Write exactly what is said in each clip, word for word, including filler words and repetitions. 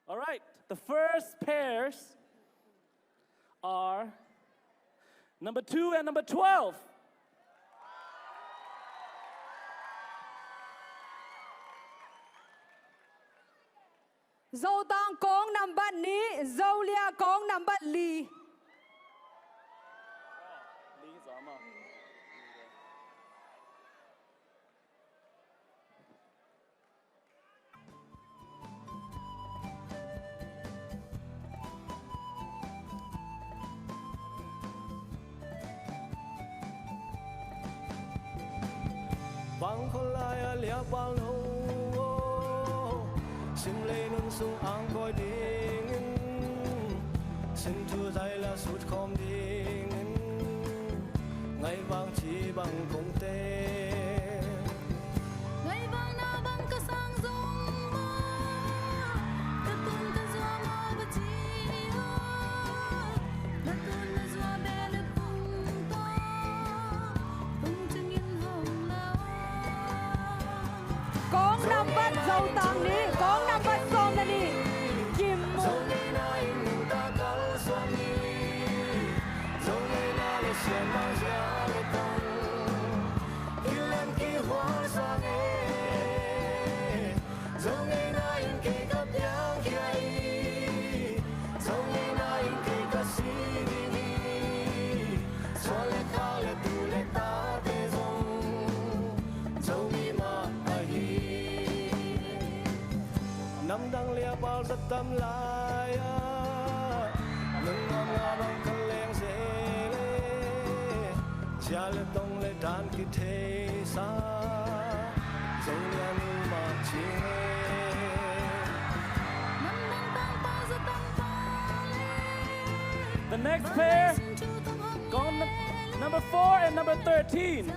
All right, the first pairs are number two and number twelve. Zotang kawng nambat nih, Zolia kawng nambat li. Bang khol lai-a liapal no aw, sim lei nun sung angkawi dingin, sim thu zai la sut khawm dingin, ngaih vang ci bang kong te. Ngaih vang na bang ka sang zong maw, ka tun ka zua maw ba ci aw, na tun na zua beh le phung tawh, phung cingin hong la aw. Kawng nambat Zotang nih, kawng nambat sawm le nih, Kim Mung. Namdang liapal za tam lai-ah, nungnam nga bang ka leng zel e, sia le tong le dan kitheisa, Zolia nu mah cing e. The next pair, gone number four and number thirteen.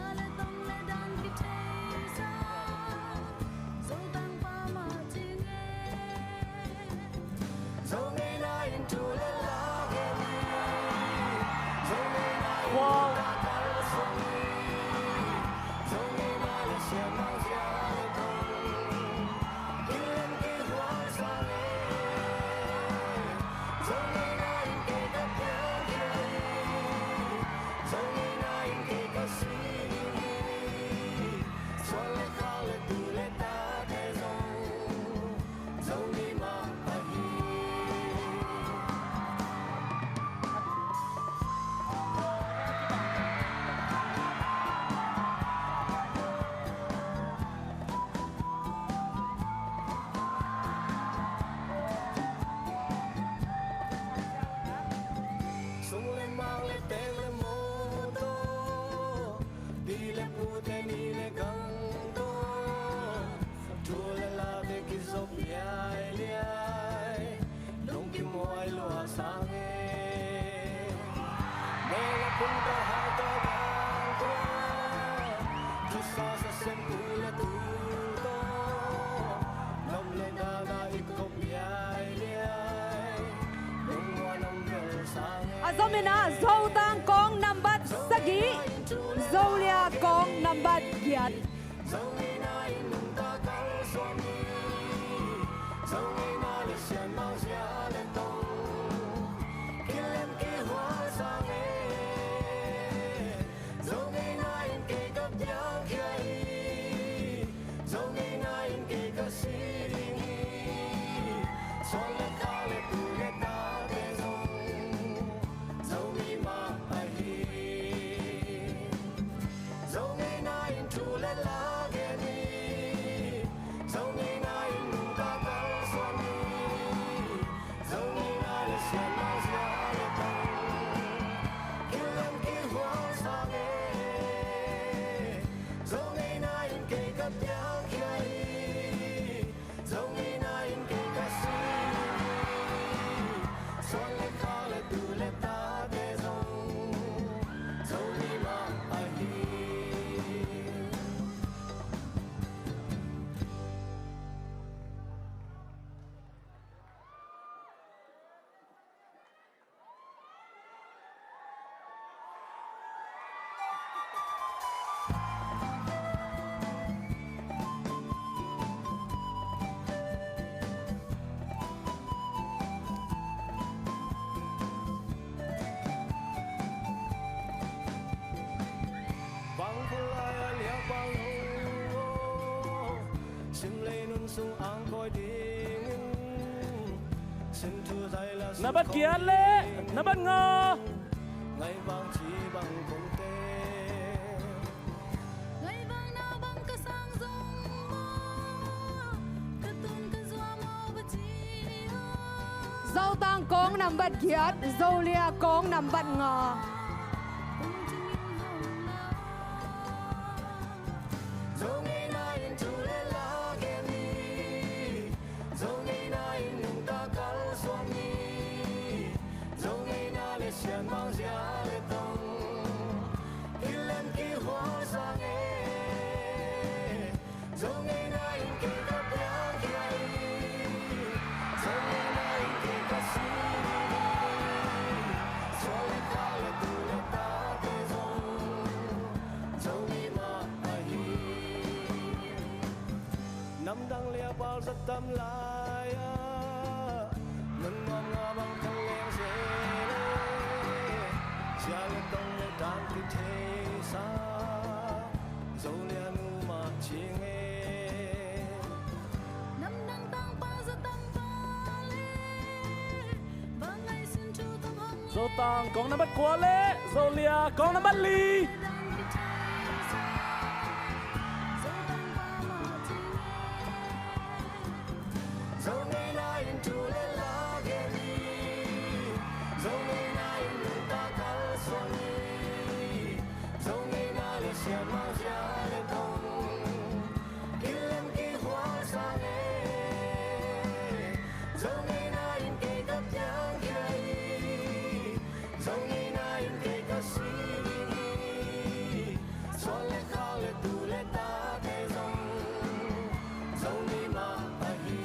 Sung le mang le teng le mawtaw, pi le pute ni le gang tawh, thu le late kizop liailiai, lungkim huai lua sang e. Beh le phung tawh hai tawh gang tawh, thusa sa sem u le tu tawh, lom le dana i kop liailiai. A zom in ah Zotang kawng nambat sagih, Zolia kawng nambat giat. Zo ngeina in kei ka piangkhia hi, zo ngeina in kei ka si ding hi. Suan le khak le tu le tate zong Zomi mah ahi. Zo ngeina in thu le la gen hi. Zo ngeina in nungta kalsuan hi. Zo ngeina le sianmang zia le tang kilem kihual sang e. Zo ngeina in kei ka piangkhia hi. Zo ngeina in kei ka si hi. Na bat giat le na bat nga. Zotang kong nambat giat, Zolia kong nambat nga. Zo ngeina in thu le la gen hi. Zo ngeina in nungta kalsuan hi. Zo ngeina le sianmang zia le tong kilem kihhual sang e. Zo ngeina in kei ka piang khia hi. Zo ngeina in kei ka si hi. Sual le khak le tu le tate zong Zo ngei mah ahi. Namdang le a bal zat tam lai-ah nun nuam nga bang kan leng zel e. Zia le tong le dan kitheisa Zo le a nu mah cing e. Namdang tangpa za tangpa le Zotang kong nambat kua le Zolia kong nambat li. Zo ngeina in thu le la gen hi. Zo ngeina in nungta kalsuan hi. Zo ngeina le sianmang zia le tong kilem kihhual sang e. Zo ngeina in kei ka piang khia hi. Zo ngeina in kei ka si ding hi. Sual le khak le tu le tate zong Zo ngei mah ahi.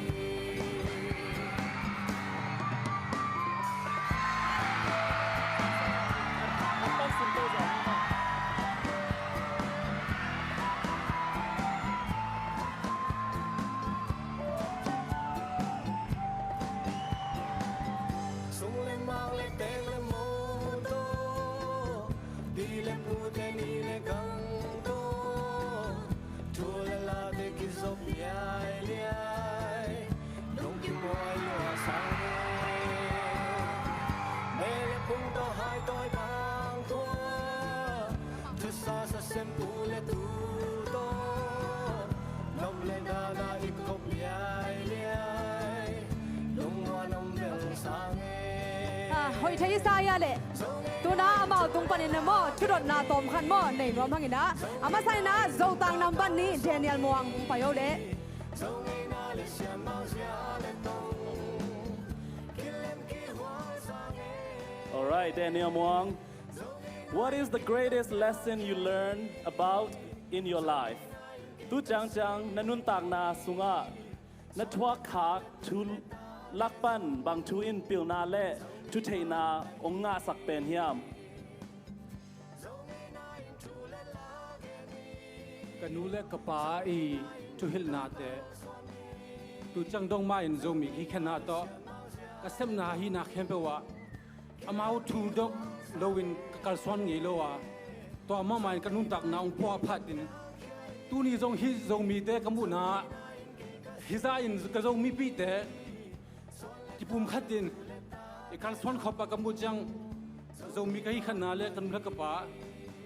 Sung le mang le teng le mawtaw, pi le pute ni le gangtaw, thu le late kizop liailiai, lungkim huai lua sang e. Me le phung tawh hai tawi bang tua, thusa sa sem pu le tu tawh, nop le dana i kop liailiai, lungmuan om bel sang e. Ah, hoih thei i sa hia leh, tuna amau tung panin na maw, thudotna tawm khat maw nei nuam hangin ah, a masa in ah Zotang nambat nih Daniel Muang hong pai o leh. Alright, Daniel Muang, what is the greatest lesson you learn about in your life? Tu ciangciang na nuntakna sungah na thuak khak thu lak pan bang thu in pilna le thutheihna hong ngahsak pen hiam? Ka nu le ka pa i thuhilhnate, tu ciang dong mah in Zomi kikhenna tawh ka sepna hihna khempeuh ah amau thu dok loin ka kalsuan ngei lo a, tua mahmah in ka nuntakna hong puah phat in, tuni zong hih Zomite ka muhna ah hizah in ka Zomipihte kipumkhat in i kalsuan khop ah ka muh ciang, Zomi ka hih khatna le ka nu le ka pa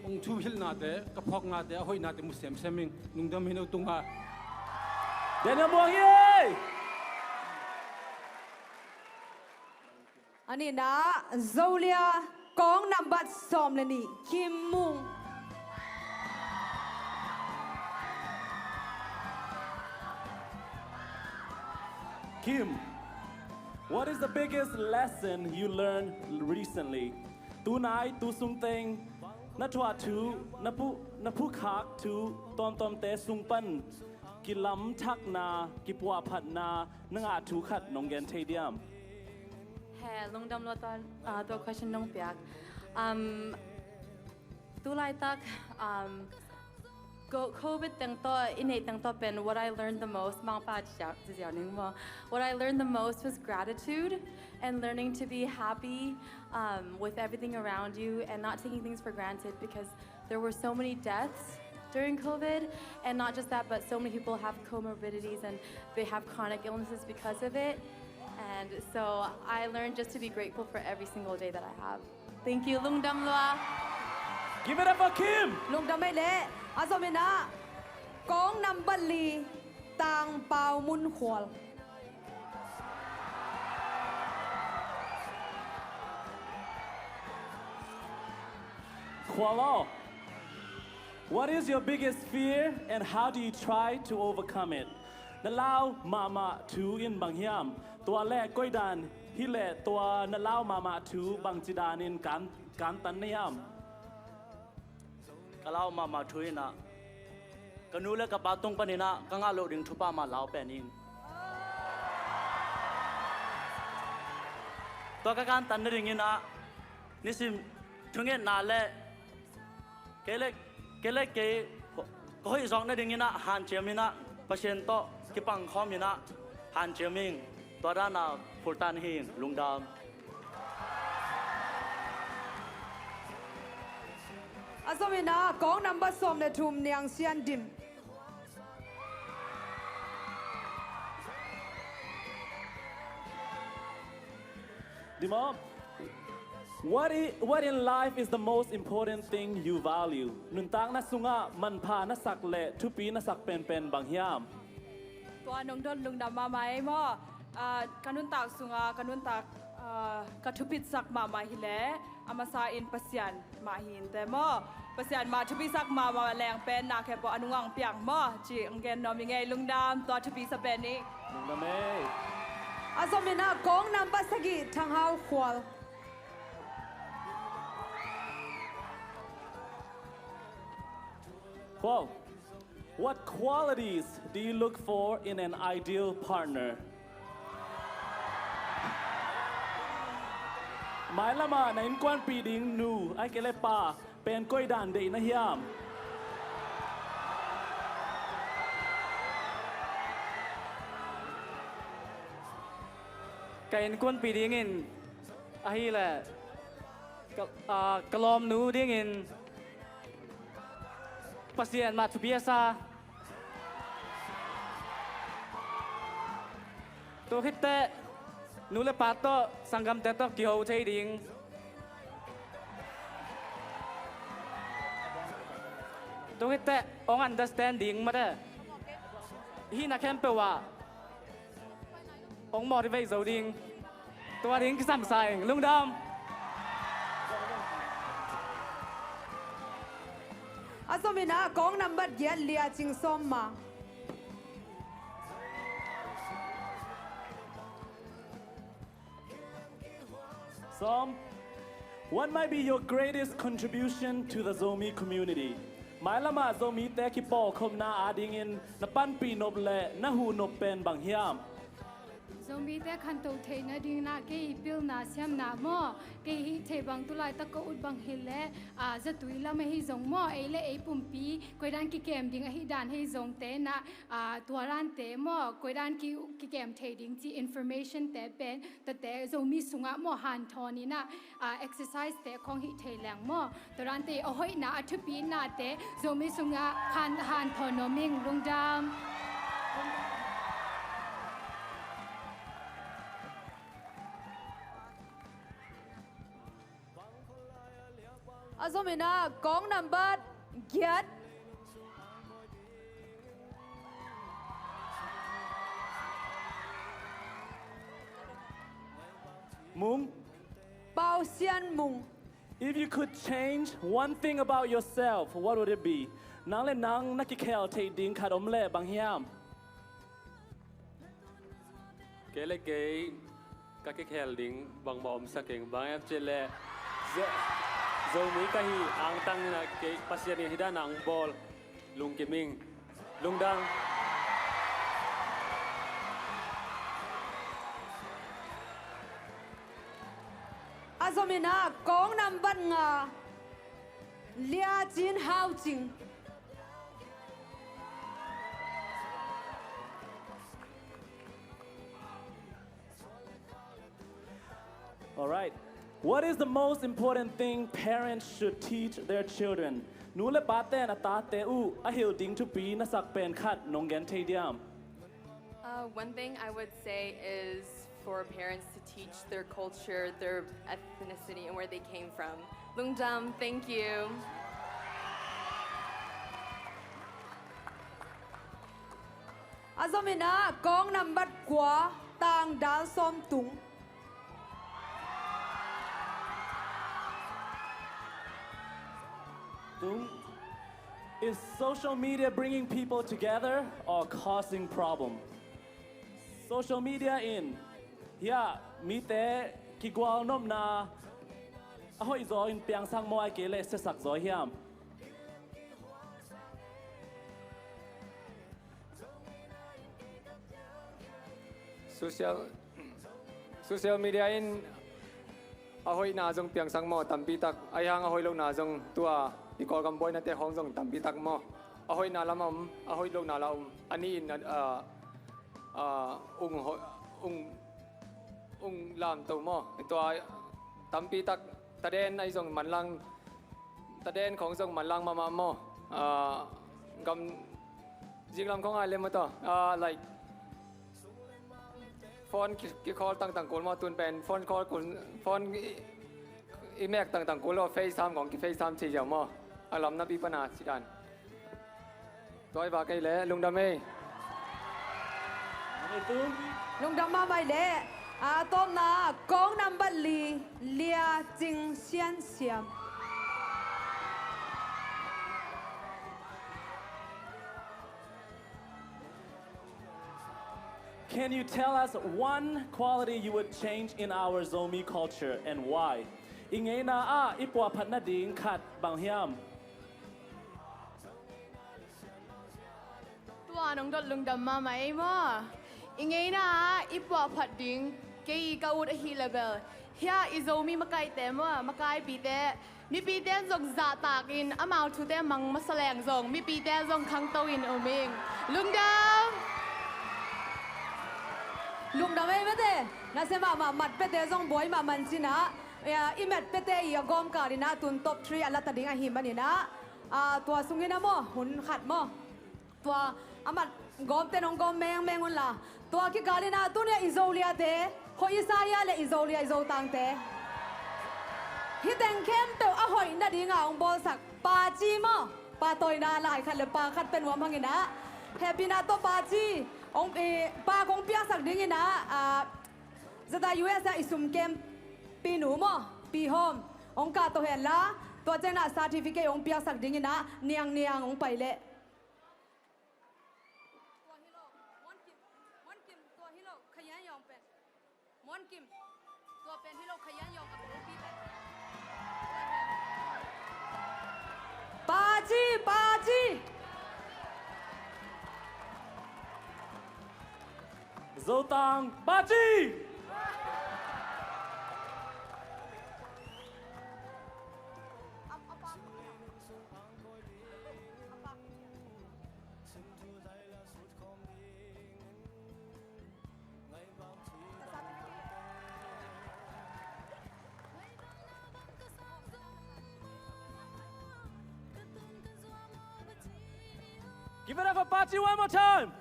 hong thuhilhnate, ka phawknate, a hoihnate mu semsem ing. Lungdam hi no tungah. Daniel Muang hi ei! A nihna, Zolia kong nambat sawm le nih, Kim Mung. Kim, what is the biggest lesson you learned recently? Tunai, tu sungteng, na thuah thu, na phu, na phukhak thu, tawmtawmte sung pan kilamthakna, kipuahphatna, na ngah thu khat nong gen thei diam? He, lungdam lo tua, ah, tua question nong piak. Um, tu laitak, um, ko-, covid teng tawh, i neih teng tawh pen, what I learned the most, mangpa ziau, ziau ning maw. What I learned the most was gratitude and learning to be happy, um, with everything around you and not taking things for granted, because there were so many deaths during covid, and not just that, but so many people have comorbidities and they have chronic illnesses because of it. And so I learned just to be grateful for every single day that I have. Thank you, lungdam lua. Give it up for Kim. Lungdam ei leh, a zomin ah kong nambat li, Tangpau Mun Khual. Khual aw, what is your biggest fear and how do you try to overcome it? Na lau mahmah thu in bang hiam? Tua leh koidan hi leh tua na lau mahmah thu bangci danin kan, kantan na hiam? Ka lau mahmah thu in ah, ka nu le ka pa tung panin ah ka ngah loh ding thupha mah lau pen ing. Tua ka kantan nadingin ah, nisim thungetna le kei le, kei le kei ka hoih zawk nadingin ah hanciam in ah, Pasian tawh kipangkhawm in ah hanciam ing. Tua dan a phultan hi ing, lungdam. A zomin ah kong nambat sawm le thum, Niang Sian Dim. Dim aw, what i, what in life is the most important thing you value? Nuntakna sungah manpha na sak le thupi na sak penpen bang hiam? Tua nong dot lungdam mahmah ei maw. Ah, ka nuntak sungah ka nuntak, ah, ka thupitsak mahmah hi leh a masa in Pasian mah hi inteh maw. Pasian mah thupisak mahmah leng pen na khe pawh a nungah piang maw ci hong gen nuam ing ei, lungdam. Tua thupisa pen ing. Lungdam ei. A zomin ah kong nambat sagih, Thang Hau Khual. Khual, what qualities do you look for in an ideal partner? Mailam ah na innkuanpih ding nu ahih kei leh pa pen koidan deih na hiam? Ka innkuanpih dingin ahih leh ka, ah, ka lawmnu dingin Pasian mah thupi a sa. Tua khit teh nu le pa tawh, sanggamte tawh kiho thei ding. Tua khit teh hong understand ding mah teh. Hih na khempeuh ah hong motivate zo ding. Tua ding kisam sa ing. Lungdam. A zomin ah kong nambat giat, Lia Cing Sawm Ma. Sawm, what might be your greatest contribution to the Zomi community? Mailam ah Zomite kipawlkhopna adingin na panpih nop le na huh nop pen bang hiam? Zomite khanto theih nadingin ah kei pilna siamna maw, kei hih theih bang tulaitak ka ut bang hi leh, ah, zatui lam ahi zong maw, ei le ei pumpi koidan kikem ding ahih dan hi zongte in ah, ah, tua dante maw, koidan ki, kikem thei ding ci information te pen tuate Zomi sungah maw hanthawn in ah, ah, exercise te khong hih thei leng maw, tua dante a hoihna a thupinate Zomi sungah han, hanthawn nuam ing. Lungdam. A zomin ah kong nambat giat, Mung. Pau Sian Mung. If you could change one thing about yourself, what would it be? Nang le nang na kikhel theih ding khat om leh bang hiam? Kei le kei ka kikhel ding bangmah om sa keng, bang hiam cih leh Zo-, Zomi ka hih angtang in ah kei Pasian in hih dan a hong bawl. Lungkim ing. Lungdam. A zomin ah kong nambat nga, Lia Cin Hau Cing. Alright. What is the most important thing parents should teach their children? Nu le pate in a tate uh a hilh ding thupi na sak pen khat nong gen thei diam? Uh, one thing I would say is for parents to teach their culture, their ethnicity, and where they came from. Lungdam, thank you. A zom in ah kawng nambat kua, tang dal sawm tung. Tung. Is social media bringing people together or causing problem? Social media in, hiah mite kigualnopna a hoih zaw in piangsak maw, ahih kei leh siasak zaw hiam? Social, social media in a hoihna zong piangsak maw, tampi tak. Ahi hang a hoih lohna zong, tua i Kawlgam buainate khawng zong tampi tak maw, a hoihna lam a om, a hoih lohna lam a om. A nih in a, a, a, ung hoih, ung, ung lamto maw. Tua tampi tak, taden ahi zong manlang, taden khawng zong manlang mahmah maw. A, gam zinglam khawng ai lem maw tawh. A, like, phone ki, ki call tangtang kul maw, tun pen phone call kul, phone i, i mek tangtang kul lo, FaceTime khawng ki FaceTime ci ziau maw. A lam napi pana ci dan. Tua i vak ei leh, lungdam ei. Lungdam mahmah ei leh. A tawpna, kawng nambat li, Lia Cing Sian Siam. Can you tell us one quality you would change in our Zomi culture and why? I ngeina ah i puahphat nading khat bang hiam? Tua nong dot lungdam mahmah ei maw. I ngeina ah i puahphat ding, kei ka ut ahi leh bel, hiah i Zomi makaite maw, makaipite, mipite in zong zahtak in amau thute mang masa leng zong mipite zong khangto in um ing. Lungdam. Lungdam ei mate. Nasia mahmah, mat pete zong buai mahmah in cin ah, i mat pete i a gawmkal in ah tun top three a la ta ding ahih manin ah, a, tua sungin ah maw, hun khat maw, tua a mat gawmte nong gawm mengmeng un la. Tua kikal in ah tuni a i Zoliate, hoih i sa hia leh i Zolia i Zotangte, hih teng khempeuh a hoih nading a hong bawlsak Pa Ci maw, pa tawina lai khat leh pa khat pia nuam hang in ah, hehpihna tawh Pa Ci, hong, eh, pa kong piaksak ding in ah, a, zata U S a i sum kempi nu maw, Pi Hawm, hong kahto hen la. Tua ciang ah certificate hong piaksak ding in ah, Niang Niang hong pai leh. Tua hi lo, Muan Kim, Muan Kim, tua hi lo, Khayan Yawng pen. Muan Kim, tua pen hi lo, Khayan Yawng a kongpi pen. Pa Ci, Pa Ci. Zotang, Pa Ci. Give it up for Pa Ci one more time.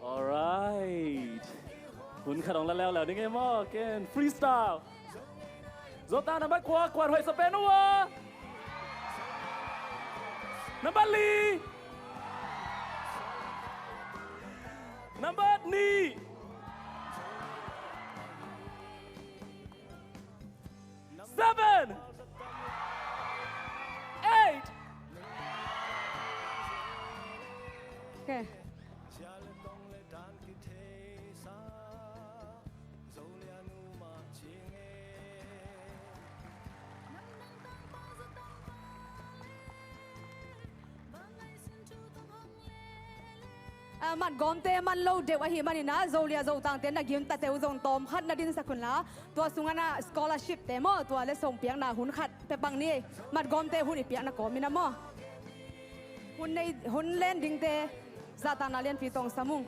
Alright. Hun khat hong la leuleu ding e maw, ken freestyle. Zotang nambat kua, kuat hoih sa pen uh a. Nambat li. Nambat nih. Seven. Eight. Okay. A, mat gawmte man lo deuh ahih manin ah, Zolia Zotangte na gimtate uh zong tawm khat na dinsak un la, tua sungah na scholarship te maw, tua leh song piakna hun khat pia pak ni. Mat gawmte hun i piakna kawm in ah maw. Hun nei, hun len dingte zahtakna lianpi tawh hong sam ung.